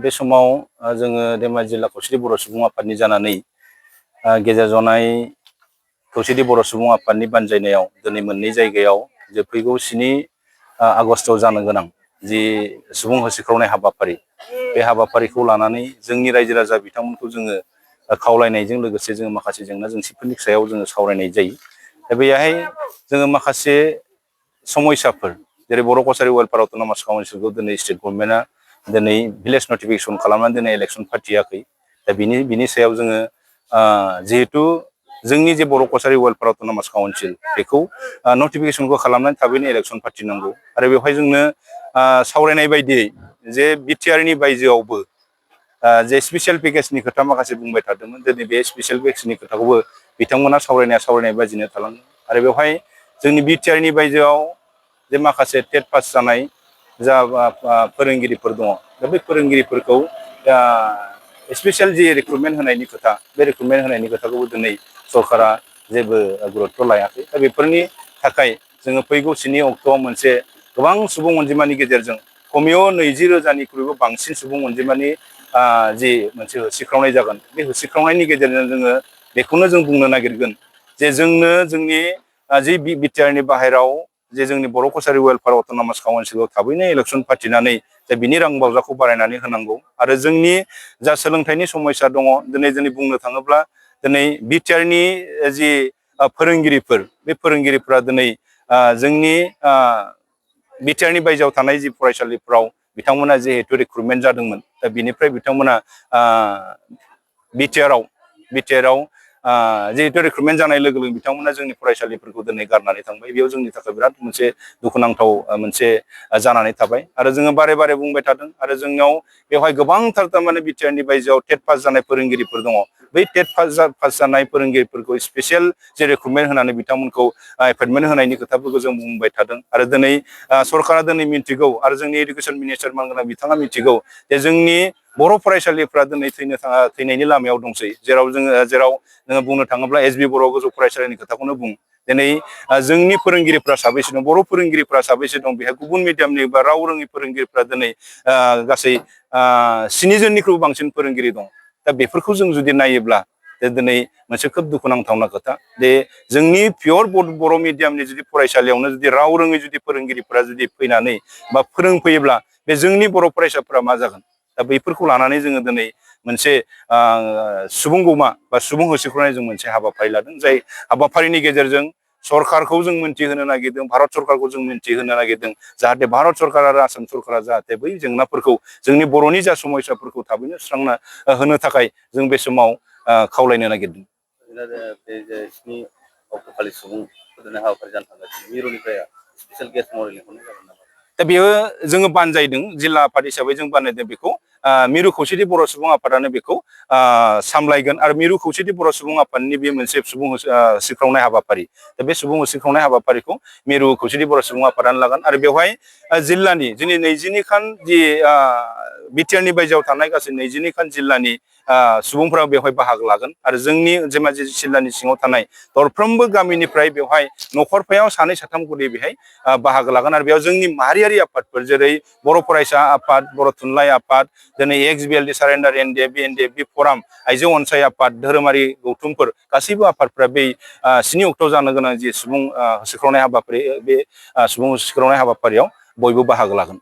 बे समाव जोङो धेमाजि जिल्ला खौसेथि बर' सुबुं आफादनि जानानै गेजेर जनाय खौसेथि बर' सुबुं आफादनि बानजायनायाव दिनै मोननै जायगायाव जे फैगौ 7 आगस्टआव जानो गोनां जि सुबुं होसिख्रावनाय हाबाफारि बे हाबाफारिखौ लानानै जोंनि रायजो राजा बिथांमोनखौ जोङो खावलायनायजों लोगोसे जोङो माखासे जेंना जेंसिफोरनि सायाव जोङो सावरायनाय जायो। दा बेहाय जोङो माखासे समयसाफोर जेरै बर' कसारि वेलफेयार अट'नमास काउन्सिलखौ दिनै स्टेट गभर्नमेन्टआ दिनै भिलेज नटिफिकेसन खालामनानै दिनै इलेक्सन फाथियाखै। दा बिनि सायाव जोङो जिहेतु जोंनि जे बर' कसारि वेलफेयार अट'नमास काउन्सिल बेखौ नटिफिकेसनखौ खालामनानै थाबैनो इलेक्सन फाथिनांगौ आरो बेवहाय जोंनो सावरायनाय बायदियै जे बिटिआरनि बायजोआवबो जे स्पेसियेल पेकेजनि खोथा माखासे बुंबाय थादोंमोन दिनै बे स्पेसियेल पेकेजनि खोथाखौबो बिथांमोना सावरायनाय बायदिनो थालांदों आरो बेवहाय जोंनि बिटिआरनि बायजोआव जे माखासे टेट पास जानाय जा फोरोंगिरिफोर दङ दा बे फोरोंगिरिफोरखौ स्पेसियेल जि रिक्रुटमेन्ट होनायनि खोथा बे रिक्रुटमेन्ट होनायनि खोथाखौबो दिनै सरकारा जेबो गुरुत्व लायाखै। दा बेफोरनि थाखाय जोङो फैगौ 7 अक्ट'आव मोनसे गोबां सुबुं अनजिमानि गेजेरजों खमैबो 20,000निख्रुइबो बांसिन सुबुं अनजिमानि जि मोनसे होसिख्रावनाय जागोन बे होसिख्रावनायनि गेजेरजों जोङो बेखौनो जों बुंनो नागिरगोन जे जोंनो जोंनि जि बिटिआरनि बाहेराव जे जोंनि बर' कसारि वेलफेयार अट'नमास काउन्सिलाव थाबैनो इलेक्सन फाथिनानै जे बिनि रां बावजाखौ बारायनानै होनांगौ आरो जोंनि जा सोलोंथाइनि समयसा दङ दिनै बुंनो थाङोब्ला दिनै बिटिआरनि जि फोरोंगिरिफोर बे फोरोंगिरिफोरा दिनै जोंनि बिटिआरनि बायजोआव थानाय जि फरायसालिफोराव बिथांमोना जिहेतु रिक्रुटमेन्ट जादोंमोन दा बिनिफ्राय बिथांमोना बिटिआरआव जिहेतु रिक्रुटमेन्ट जानाय लोगो लोगो बिथांमोना जोंनि फरायसालिफोरखौ दिनै गारनानै थांबाय। बेयाव जोंनि थाखाय बिराद मोनसे दुखुनांथाव मोनसे जानानै थाबाय आरो जोङो बारे बारे बुंबाय थादों आरो जोंनाव बेवहाय गोबांथार थारमाने बिटिआरनि बायजोआव टेट पास जानाय फोरोंगिरिफोर दङ। बै टेट पास जानाय फोरोंगिरिफोरखौ स्पेसियेल जे रिक्रुटमेन्ट होनानै बिथांमोनखौ एपइन्टमेन्ट होनायनि खोथाफोरखौ जों बुंबाय थादों आरो दिनै सरकारा दिनै मिन्थिगौ आरो जोंनि एडुकेसन मिनिस्टार मानगोनां बिथाङा मिथिगौ जे जोंनि बर' फरायसालिफ्रा दिनै थैनायनि लामायाव दंसै जेराव नोङो बुंनो थाङोब्ला एसबि बर' गोजौ फरायसालिनि खोथाखौनो बुं दिनै जोंनि फोरोंगिरिफ्रा साबैसे दं बर' फोरोंगिरिफ्रा साबैसे दं बेहाय गुबुन मिडियामनि बा राव रोङि फोरोंगिरिफ्रा दिनै गासै 7 जननिख्रुइबो बांसिन फोरोंगिरि दं। दा बेफोरखौ जों जुदि नायोब्ला दिनै मोनसे खोब दुखुनांथावना खोथा जे जोंनि पियर बर' मिडियामनि जुदि फरायसालियावनो जुदि राव रोङै जुदि फोरोंगिरिफोरा जुदि फैनानै बा फोरोंफैयोब्ला बे जोंनि बर' फरायसाफोरा मा जागोन। दा बैफोरखौ लानानै जोङो दिनै मोनसे सुबुं गौमा बा सुबुं होसिख्रावनाय जों मोनसे हाबाफारि लादों जाय हाबाफारिनि गेजेरजों सरकारखौ जों मिन्थिहोनो नागिरदों भारत सरकारखौ जों मिन्थिहोनो नागिरदों जाहाथे भारत सरकार आरो आसाम सरकारा जाहाथे बै जेंनाफोरखौ जोंनि बर'नि जा समयसाफोरखौ थाबैनो सुस्रांना होनो थाखाय जों बे समाव खावलायनो नागिरदों। बे 7 अक्ट'खालि सुबुं फोथारनाय हाबाफारि जानो थांगासिनो मिरुनिफ्राय स्पेसियेल गेस्ट महरै लिंहरनाय जागोन नामा? दा बेयो जोङो बानजायदों जिल्ला आफाद हिसाबै जों बानायदों बेखौ मिरु खौसेथि बर' सुबुं आफादानो बेखौ सामलायगोन आरो मिरु खौसेथि बर' सुबुं आफादनि बे मोनसे सुबुं होसिख्रावनाय हाबाफारि दा बे सुबुं होसिख्रावनाय हाबाफारिखौ मिरु खौसेथि बर' सुबुं आफादानो लागोन आरो बेवहाय जिल्लानि जोंनि 22 खान जि बिटिआरनि बायजोआव थानाय गासै 22 खान जिल्लानि सुबुंफोरा बेवहाय बाहागो लागोन आरो जोंनि धेमाजि जिल्लानि सिङाव थानाय दरफ्रोमबो गामिनिफ्राय बेवहाय न'खरफायाव 2 3 खरि बेहाय बाहागो लागोन आरो बेयाव जोंनि माहारियारि आफादफोर जेरै बर' फरायसा आफाद बर' थुनलाइ आफाद दिनै XBLD सारेन्डार NDF फराम आइजो अनसाय आफाद धोरोमारि गौथुमफोर गासैबो आफादफोरा बै 7 अक्ट'आव जानो गोनां जि सुबुं होसिख्रावनाय हाबाफारि बे सुबुं होसिख्रावनाय हाबाफारियाव बयबो बाहागो लागोन।